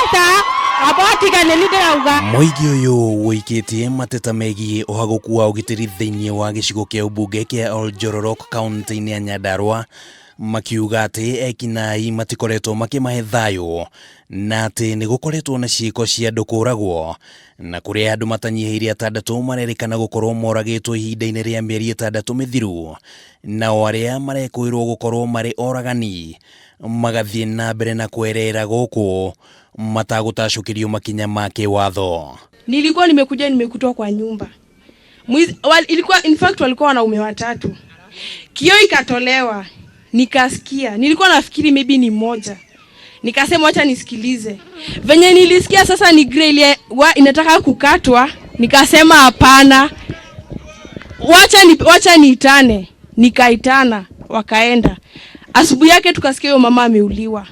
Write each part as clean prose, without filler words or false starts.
Ata abotigane nĩ ndĩrauga. Mũingĩ ũyũ ũikĩtie mateta megiĩ ũhagũku wa ũgitĩri thĩinĩ wa gĩcigo kĩa ũmbunge kĩa Oljororok kaunti-inĩ ya Nyandarua, makiuga atĩ ekinaĩ matikoretwo makĩmahe thayũ na atĩ nĩ gũkoretwo na ciĩko cia andũ kũragwo, na kũrĩa andũ matanyihĩire 6 marerĩkana gũkorwo moragĩtwo ihinda-inĩ rĩa mĩeri 6 mĩthiru, nao arĩa marekũĩrwo gũkorwo marĩ oragani magathiĩ na mbere na kwerera gũkũ matagũtacũkĩrio makinya ma kĩwatho. Nilikuwa nimekuja nimekutwa kwa nyumba. Ilikuwa in fact walikuwa wanaume 3. Kioo ikatolewa, nikasikia. Nilikuwa nafikiri maybe ni mmoja. Nikasema acha nisikilize. Venye nilisikia sasa ni grey ile inataka kukatwa, nikasema hapana. Wacha niitane. Nikaitana, wakaenda. Asubuhi yake tukasikia huyo mama ameuliwa.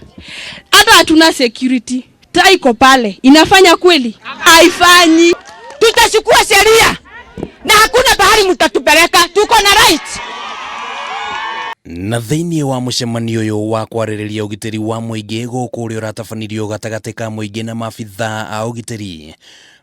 Hata hatuna security. Taa iko pale. Inafanya kweli? Haifanyi. Tutachukua sheria na hakuna pahali mtatupeleka. Tuko na right. Na thĩinĩ wa mũcemanio ũyũ wa kwarĩrĩria ũgitĩri wa mũingĩ gũkũ ũrĩa ũratabanirio gatagatĩ ka mũingĩ na maabithaa a ũgitĩri,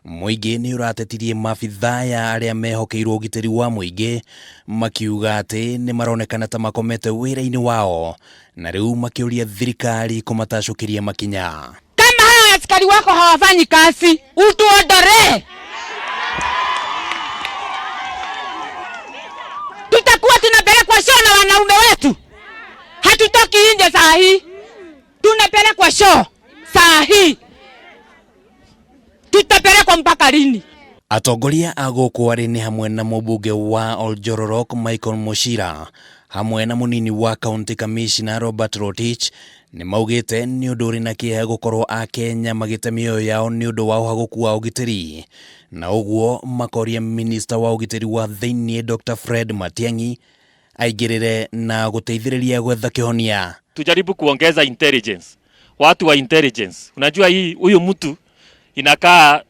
mũingĩ nĩ ũratetirie maabithaa ya arĩa mehokeirwo ũgitĩri wa mũingĩ, makiuga atĩ nĩ maronekana ta makomete wĩra-inĩ wao na rĩu makĩũria thirikari kũmatacũkĩria makinya. Kama hao askari wako hawafanyi kazi, utuondolee. Tutakuwa tunapelekwa show na wanaume wetu. Hatutoki nje saa hii. Tunapelekwa show saa hii. Tutapelekwa mpaka lini? Atongoria a gũkũ arĩ nĩ hamwe na mũmbunge wa Oljororok Michael Muchira hamwe na mũnini wa County Commissioner Robert Rotich nĩ maugĩte nĩ ũndũ ũrĩ na kĩeha gũkorwo Akenya magĩte mĩoyo yao nĩ ũndũ wa ũhagũku wa ũgitĩri, na ũguo makoria Minister wa ũgitĩri wa thĩinĩ Dr. Fred Matiang'i aingĩrĩre na gũteithĩrĩria gwetha kĩhonia. Tujaribu kuongeza intelligence, watu wa intelligence. Unajua hii huyu mtu inakaa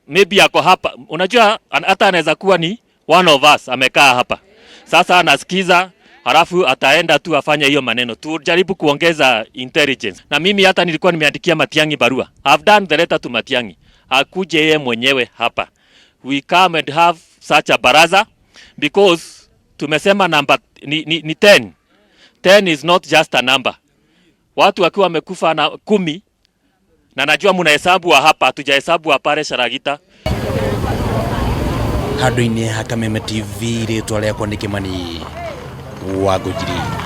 maybe ako hapa, unajua hata anaweza kuwa ni one of us amekaa hapa sasa anasikiza, halafu ataenda tu afanye hiyo maneno. Tujaribu kuongeza intelligence. Na mimi hata nilikuwa nimeandikia Matiang'i barua. I've done the letter to Matiang'i, akuje yeye mwenyewe hapa. We come and have such a baraza because tumesema number ni 10. 10 is not just a number. Watu wakiwa wamekufa na 10, na najua mnahesabu wa hapa, hatujahesabu wa pale Sharagita. Handũ-inĩ ha Kameme TV, rĩtwa rĩakwa nĩ Kĩmani wa Ngũnjiri.